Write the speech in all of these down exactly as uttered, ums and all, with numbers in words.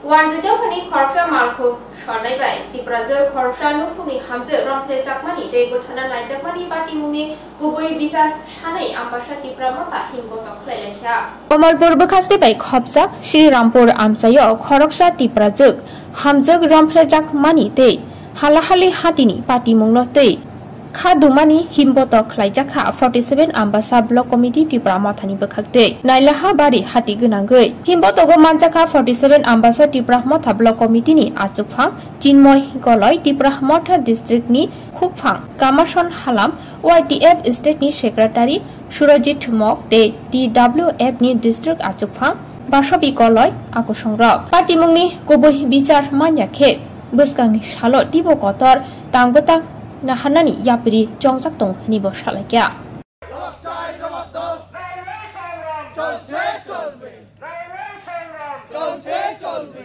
Wanjwi dophani khoroksa malkhung sornai bai Tiprajwk khoroksa nukhungni hamjwk romphrejakmani tei bwthana naijakmani patimungni kubui bichar sanai Ambasa Tipra Motha himbotok khlai lai kha. Kamalpur bwkhaste bai khopjak Sri Rampur amchaio khoroksa Tiprajwk hamjwk romphrejakmani tei halahali hatini patimungno tei kha dumani himbotok khlaijak kha forty seven Ambasa Block Committee Tipra Mothani bwkhak tei Nailaha bari hati gwnangwi. Himbotogo manjak kha forty seven Ambasa Tipra Motha Block Committee ni achukphang Chinmoy Goloi, Tipra Motha District ni khukphang Kamason Halam, Y T F State ni Secretary Surojit Mok tei T W F ni District achukphang Basobi Goloi akusongrok. Patimungni kubui bichar manya khe bwskangni salo tibo kotor tang bwtang naharnani yapri chongjak tongo hwnwi bo salaikha. জবাব চাই, জবাব দাও। চলছে, চলবে। চলছে, চলবে।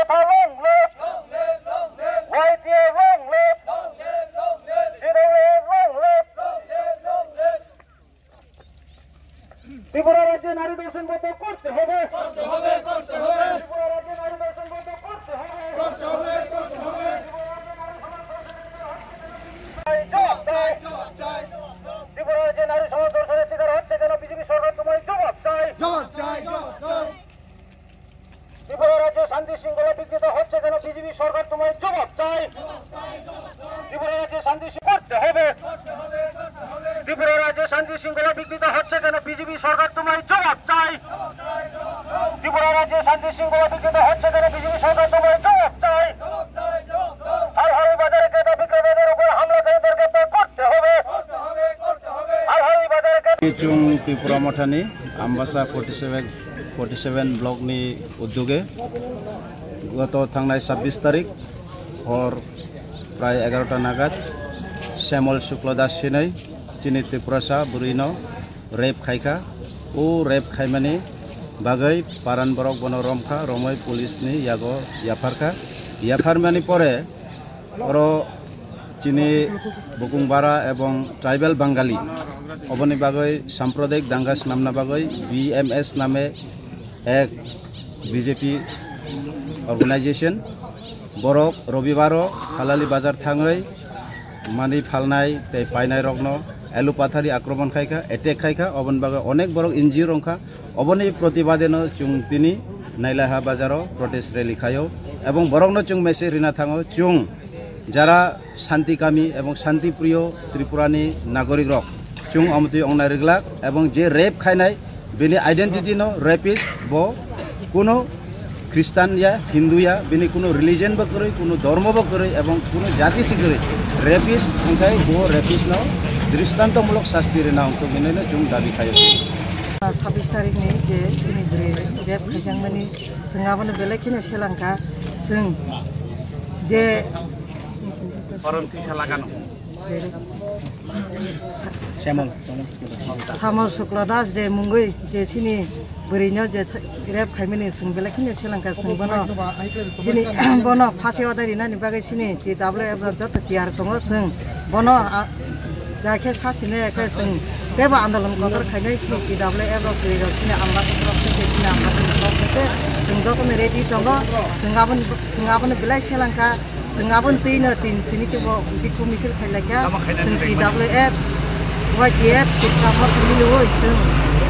Long live, long live। Y T F long live। Long live, long live। T W F long live। Long live, long live। Tripura রাজ্যে নারী ধর্ষণ বন্ধ করতে হবে। করতে হবে, করতে হবে। ত্রিপুরা রাজ্যে নারী ধর্ষণ বন্ধ করতে হবে। করতে হবে, করতে হবে। ত্রিপুরা রাজ্যে নারী সমাজ ধর্ষণের শিকার হচ্ছে কেন বিজেপি সরকার, তোমায় জবাব চাই। জবাব চাই, জবাব চাই। ত্রিপুরা রাজ্যে শান্তি শৃঙ্খলা বিঘ্নিত হচ্ছে কেন বিজেপি সরকার, তোমায় জবাব চাই। ত্রিপুরা রাজ্যে শান্তি শৃ-, করতে হবে। ত্রিপুরা রাজ্যে শান্তি শৃঙ্খলা বিঘ্নিত হচ্ছে কেন বিজেপি সরকার, তোমায় জবাব চাই। ত্রিপুরা রাজ্যে শান্তি শৃঙ্খলা বিঘ্নিত হচ্ছে কেন বিজেপি সরকার, তোমায় জবাব চাই। হারহারি বাজারে ক্রেতা বিক্রেতাদের উপর হামলাকারীদের গ্রেপ্তার করতে হবে। হারহারি বাজারে ক্রেতা Chwng Tipra Mothani Ambasa forty seven, forty seven block ni udyoge goto thangnai chabbish tarik hor prai egarota nagat Shyamol Shukla Das hinwi chini Tiprasa bwrwino rape khaikha. O rape khaimani bagwi paran borok bono romkha, romwi police ni yago yapharkha. Yapharmani pore oro chini Bukung Bara ebong tribal Bangali, oboni bagwi sampradayik danga swnamna bagwi B M S name ek B J P organization, borok Robibaro Halali Bazar thangwi manwi phalnai tei painairokno elu pathari akromon khaikha, attack khaikha, oboni bagwi onek borok injure wngkha. Oboni protibadeno chwng tini Nailaha bazaro protest rally khaio ebong borokno chwng message rina thango, chwng jara shanti kami ebong shanti priyo Tripurani nagorikrok, chwng omtwi ongna riglak ebong je rape khainai bini identity no rapist bo kuno Christian ya, Hindu ya, bini kuno religion bo kwrwi, kuno dhormo bo kwrwi ebong kuno jati si kwrwi. Rapist hwnkhe bo rapist no dristantomulok sasti rina wngthok hinwi no chwng dabi khaio. Sabbish tarik ni je chini bwrwi rape khaijakmani, chwng abono belai kheno selangkha. Chwng je Koron thwisa lagano. Shyamol, Shyamol Shukla Das je mungwi je chini bwrwino je rape khaimani, chwng belai kheno selangkha, chwng bono chini bono phasi odai rinani bagwi chini T W F rok joto tiyar tongo, chwng bono, ah, ja khe sasti nai khe chwng teibo andolon kotor khainai chini T W F rok, twi rok chini Ambasa rok tei chini Ambasa rok tei chwng jotono ready tongo, chwng aboni, chwng abono belai selangkha. Chwng aboni twi no tin sini teibo bikhu misil khai lai kha. Chwng T W F, Y T F, Tipra Motha miliwi chwng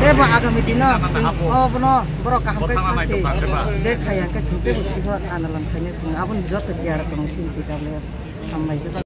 teibo agami dino chwng obono borok kaham khe sasti de khai ya khe chwng teibo teibo andolon khainai, chwng aboni joto tiyar tongo chini T W F. Hambai.